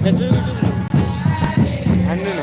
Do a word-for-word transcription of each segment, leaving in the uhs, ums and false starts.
Facebook, YouTube नू। अन्ने नू।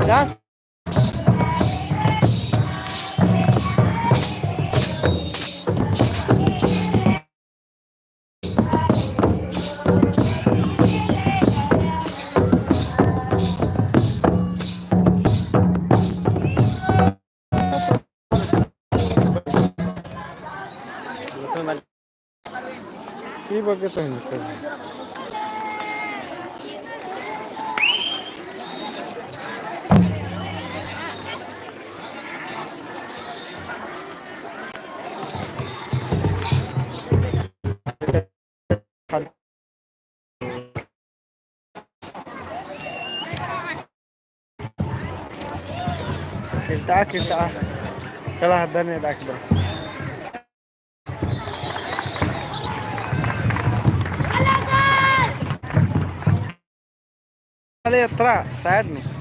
हाँ। ई बग्गे तो हिंदी। किरता, किरता। चला, हदन है, डाक दो। अरे, अत्रा, side में।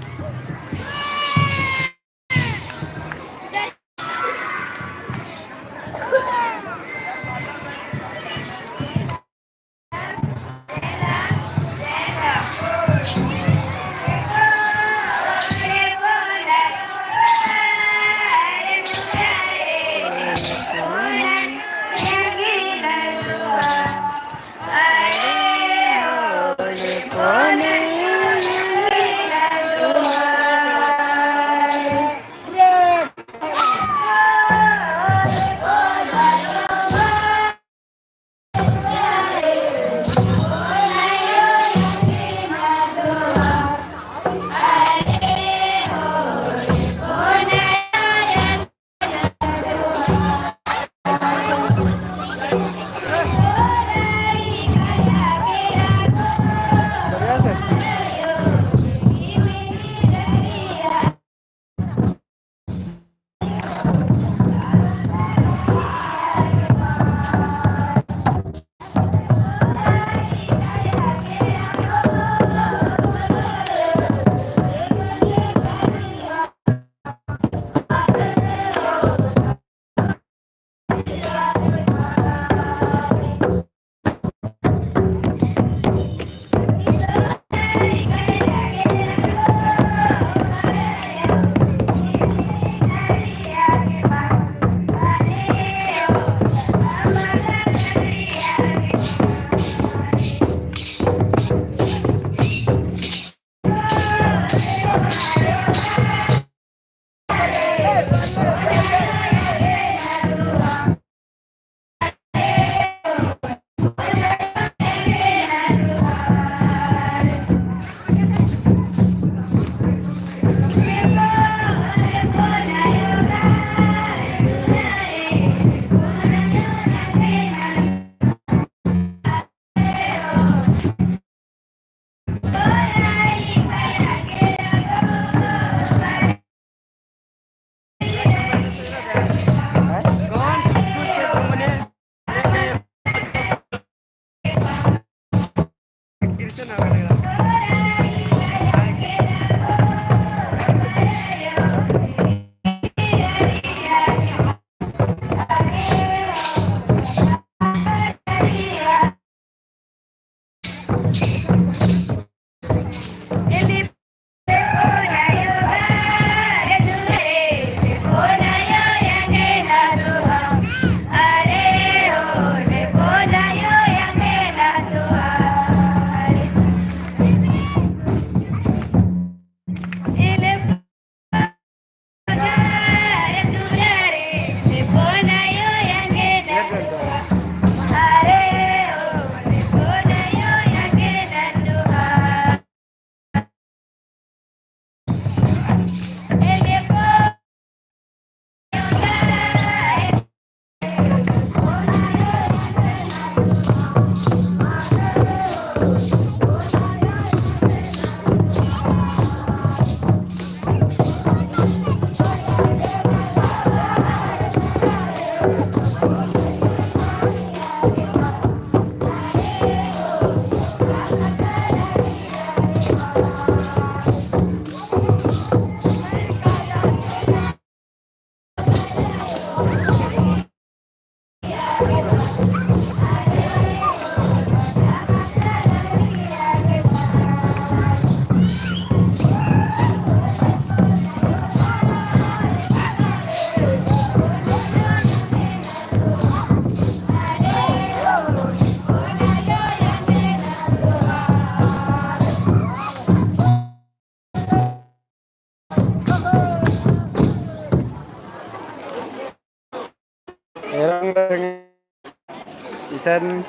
इसन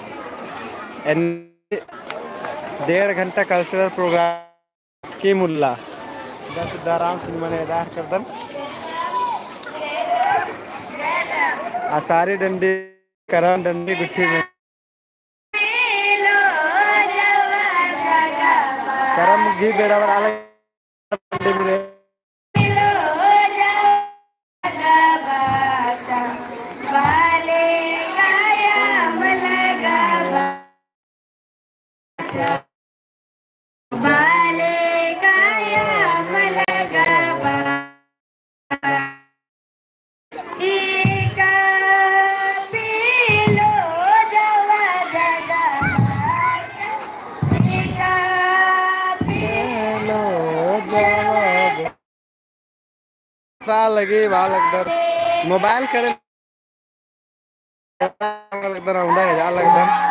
एन डेढ़ घंटा cultural program की मुल्ला। दस दाराम सिन मने दार करदन। आ सारी डंडी, करम डंडी गुट्ठी में। करम घी बेड़ा बड़ा अलग डंडी में। सा लगे बा लगदर mobile करे लगदर, औंदा हेजा लगदर।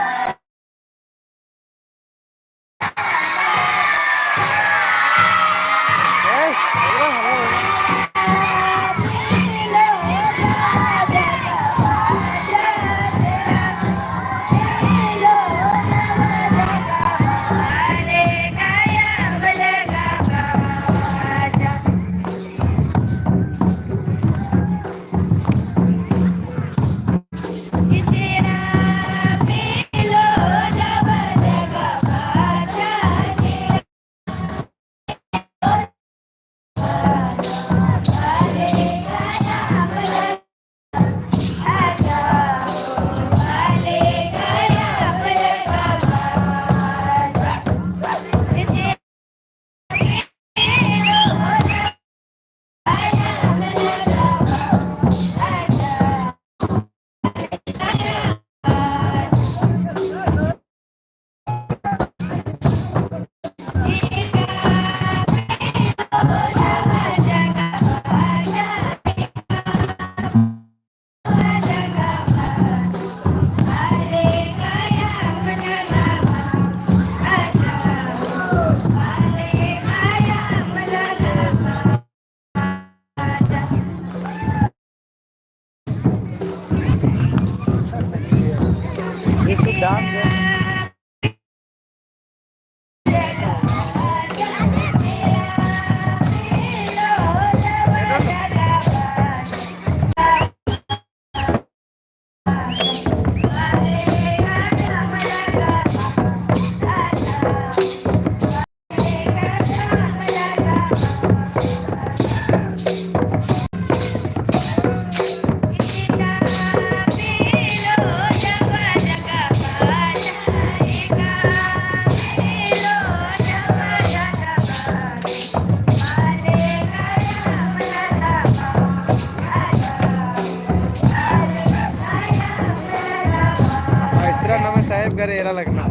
इतरा नम्है साहेब घर एरा लगना।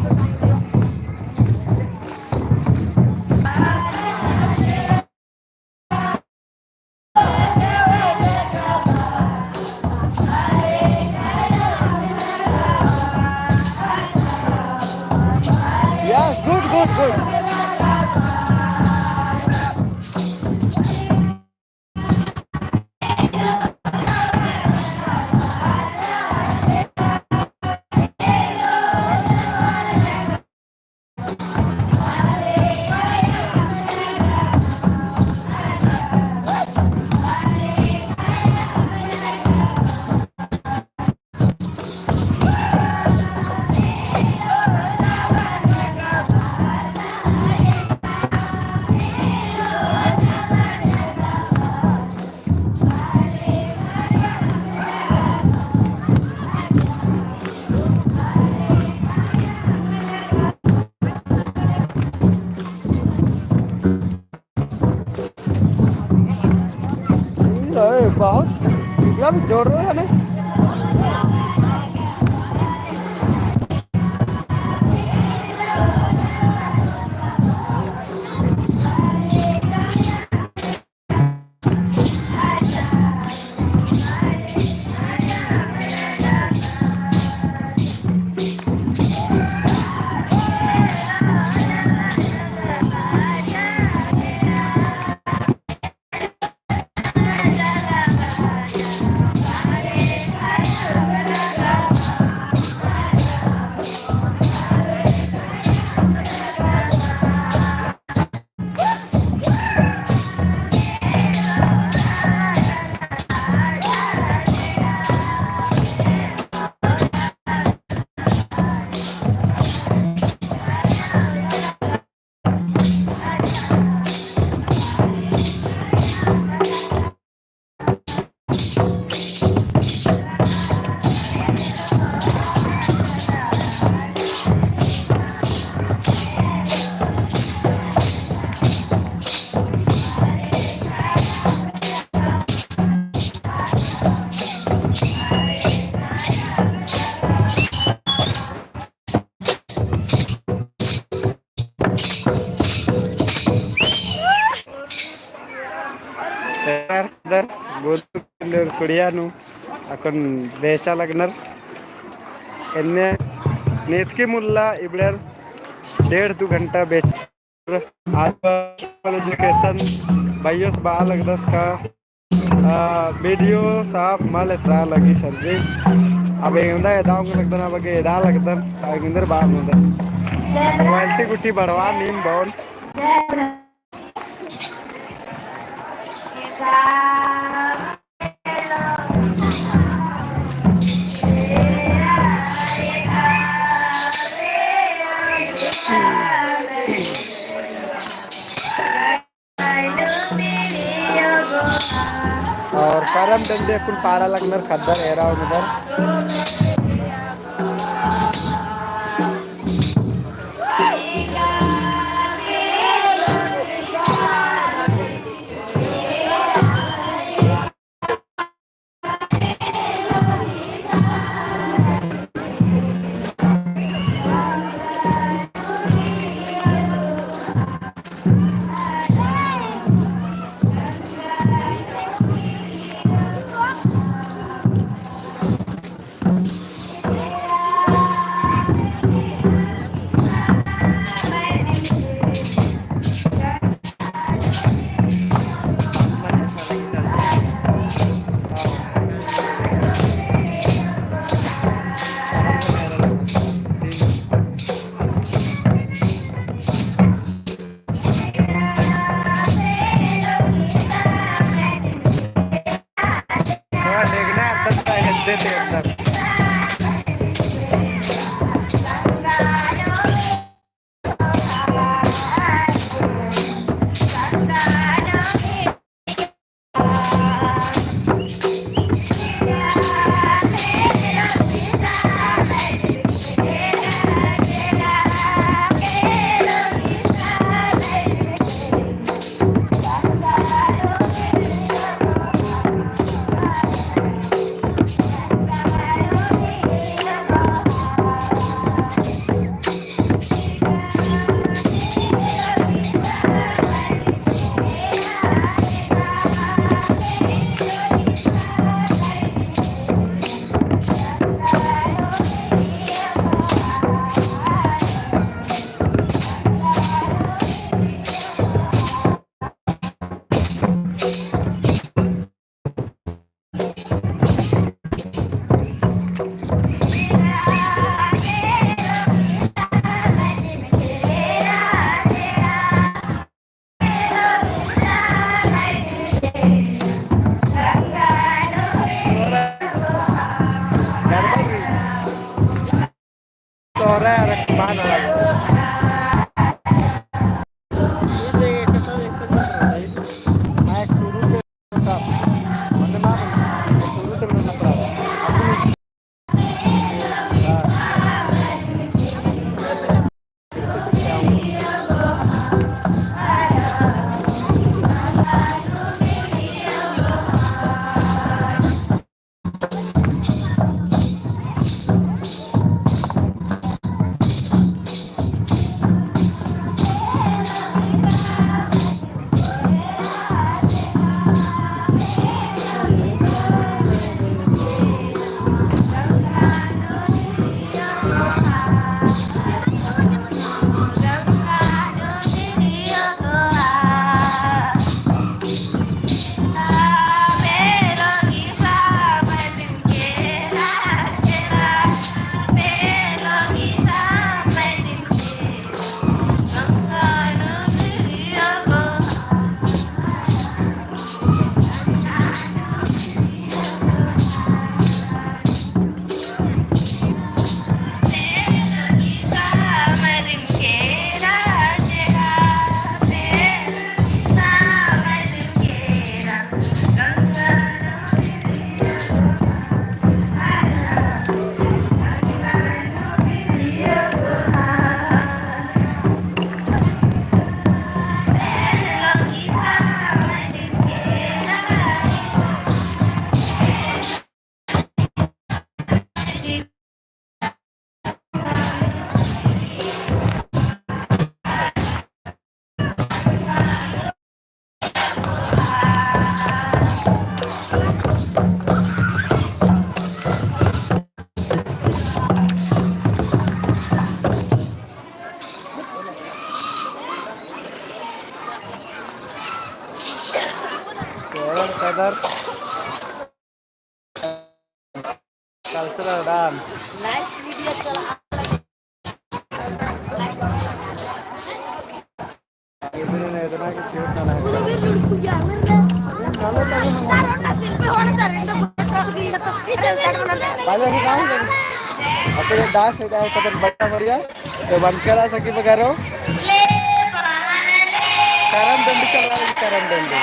Yes, good, good, good. अरे, बहुत, मतलब, जोर है ना। बढ़िया नू अक्कुन बेचा लगनर। एन्ने नेतकी मुल्ला इबड़र डेढ़ दू घंटा बेच। आज education भैयोस बआ लगदस का, आ, video साफ मल एथरा लगी सर जी। अब एवंदा एदा ओंगा लगदन, अब एदा लगदन, अब एंगेंदर बआ लगदन। Quality गुट्ठी बढ़वा नीम बओन। और करम डंडी अक्कुन पाड़ा लगनर ख़द्दर एरा ओंगदर। अपने दास है, दास कदम बड़ा बढ़िया। तो बंद करा सकी बगरो। करम डंडी चलवा लगी, करम डंडी।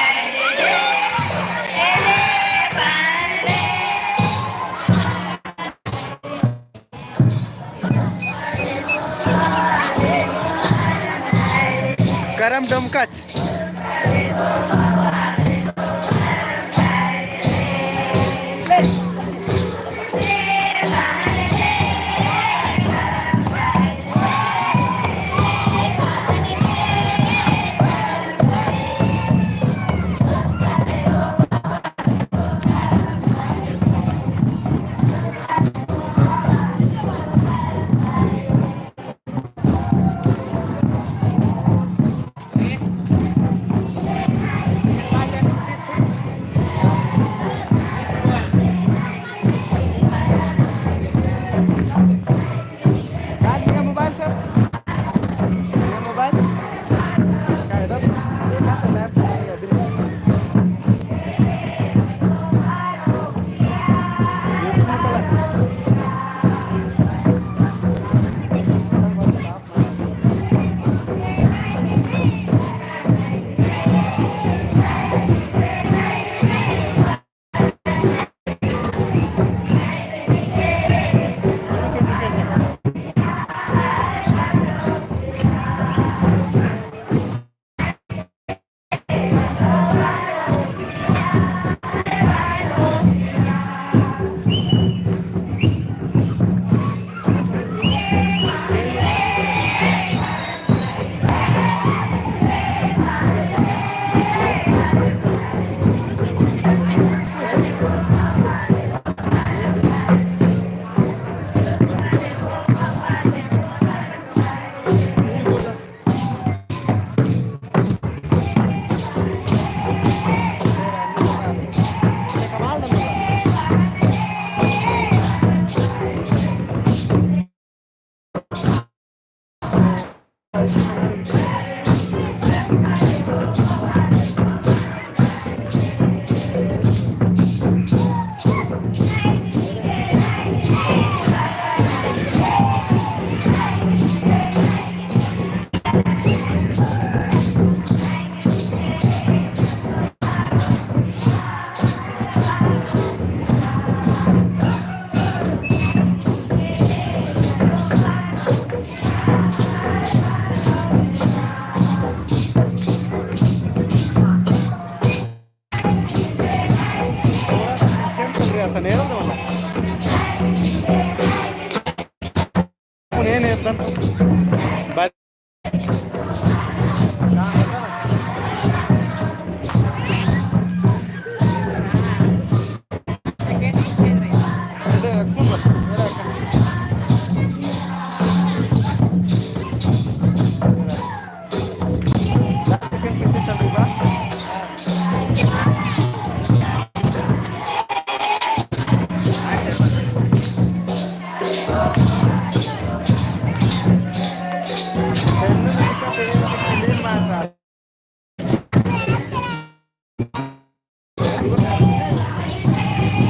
करम डोमकच।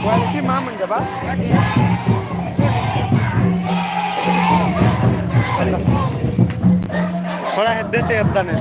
Quality मा मंजा बा। थोड़ा हेद्दे ते अब्दा ने।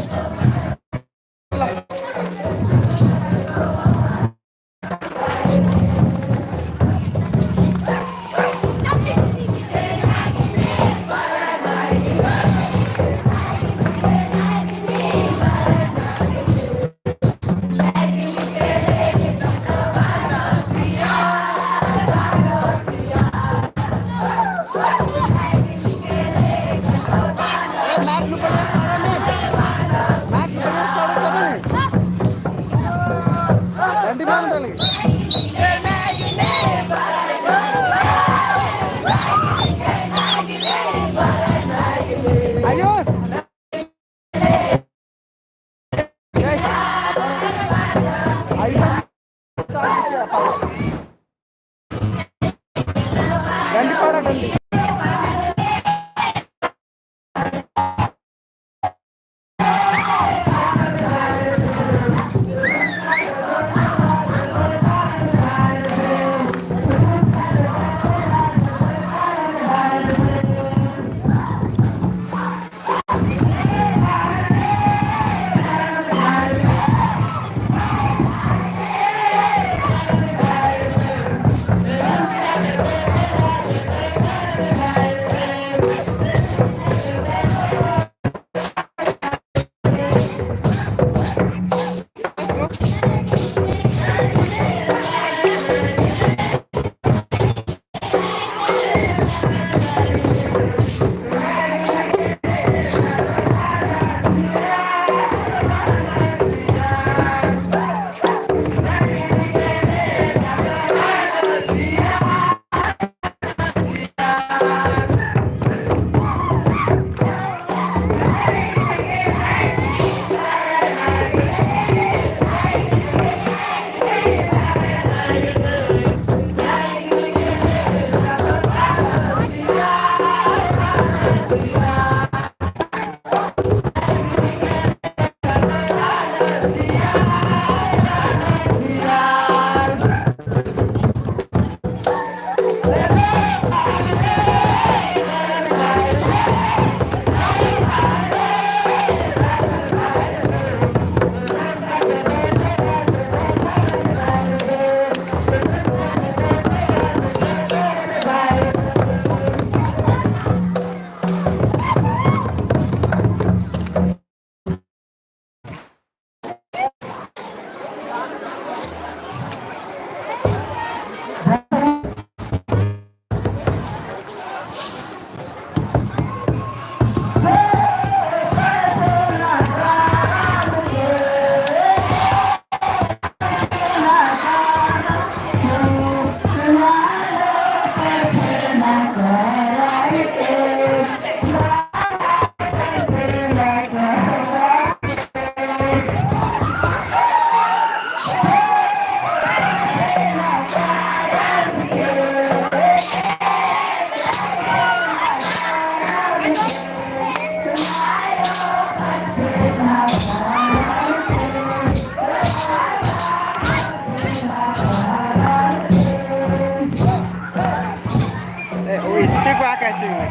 ए, ओ stick बा कैसे हो?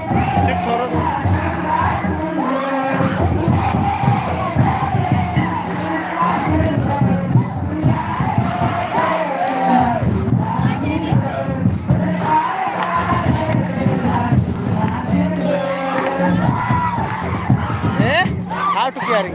Stick छोड़ो। ए, how to carry?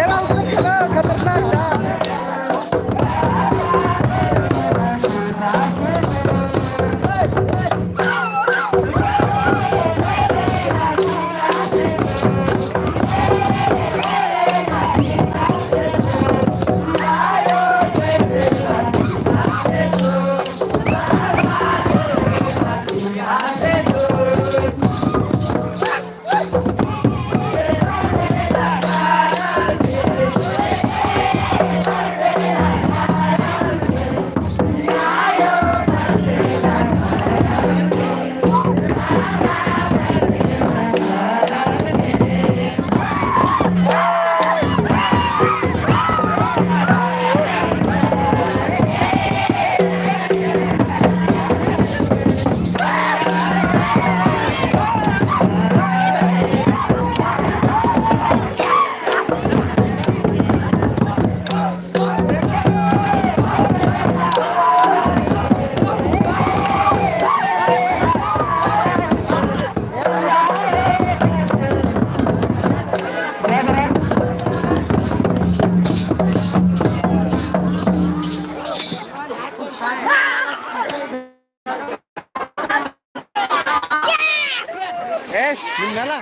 एरा उत्तर खतरनाक था। ए, निन्नला।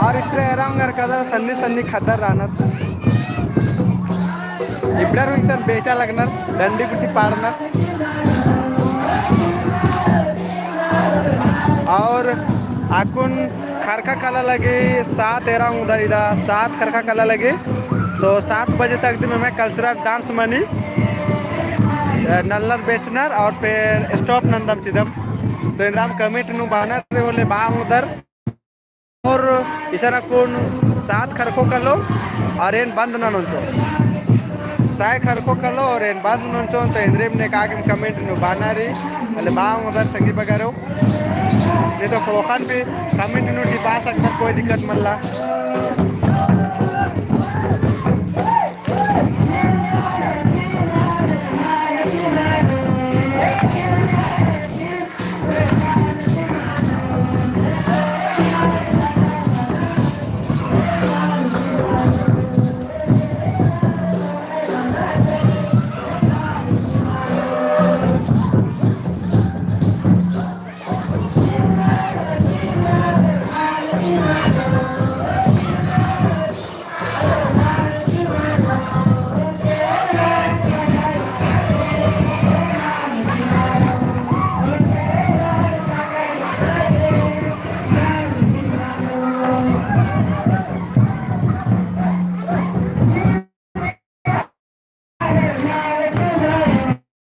और इतरा एरा ओंगर कदर सन्नी सन्नी ख़द्दर रअनर। इबड़र हूँ इसन बेचा लगनर, डंडी गुट्ठी पाड़नर। और अक्कुन खरखा कला लगी सात एरा ओंगदर इदा, सात खरखा कला लगी। तो सात बजे तक दिम एम्है cultural dance मनी, अ, नलनर बेचनर और फिर stop नन्दम चिदम। तो एन्दराम committee नू बअनर होले बआ ओंगदर। और इसन अक्कुन सात खरखो कलो और एन बंद ननोन चो। साय खरखो कलो और एन बंद ननोन चो, तो एन्दरिम नेका गे comment नू बअना रई, होले बआ ओंगदर संगी बगरो। नहीं तो ख़ोख़ा भी comment नू टिपा सकदर, कोई दिक्कत मल्ला।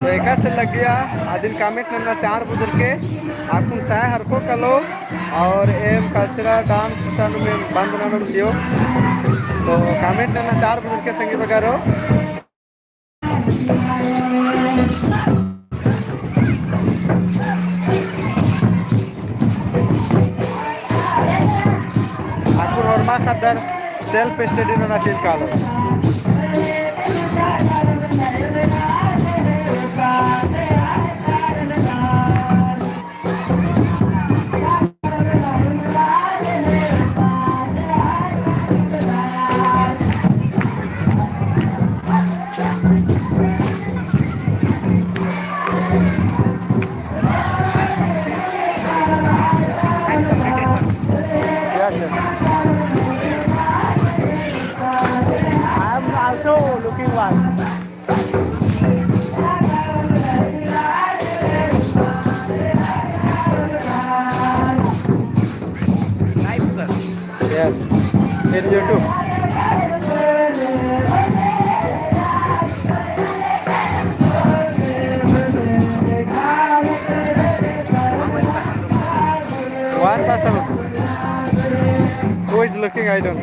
तो एकासे लगिया अदिन comment नन्ना चाड़ बुजुर के, अक्कुन साय हरखो कलो और एम cultural dance इसन में बंद ननोम चिओ। तो comment नन्ना चाड़ बुजुर के संगी बगरो। अक्कुन होरमा ख़द्दर self study नना चिल कालो। Yes, in YouTube. One person. Who is looking? I don't.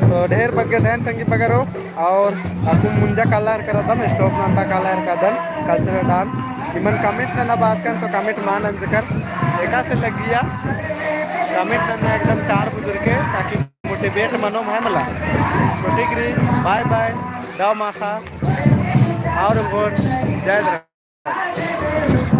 तो ढेर बग्गे धैन संगी बगरो, और अक्कुन मुंजा काला एरका रअदम, stop नन्ता काला एरकादन, cultural dance। इमन comment नना बाचकन तो comment मा नंजकर, एकासे लग्गिया comment नन्ना एकदम चाड़ बुजुर्गे, ताकि motivate मनोम है मला। तो ठीक रई, bye bye, दव माखा, और ओंगोन, जय धर्म।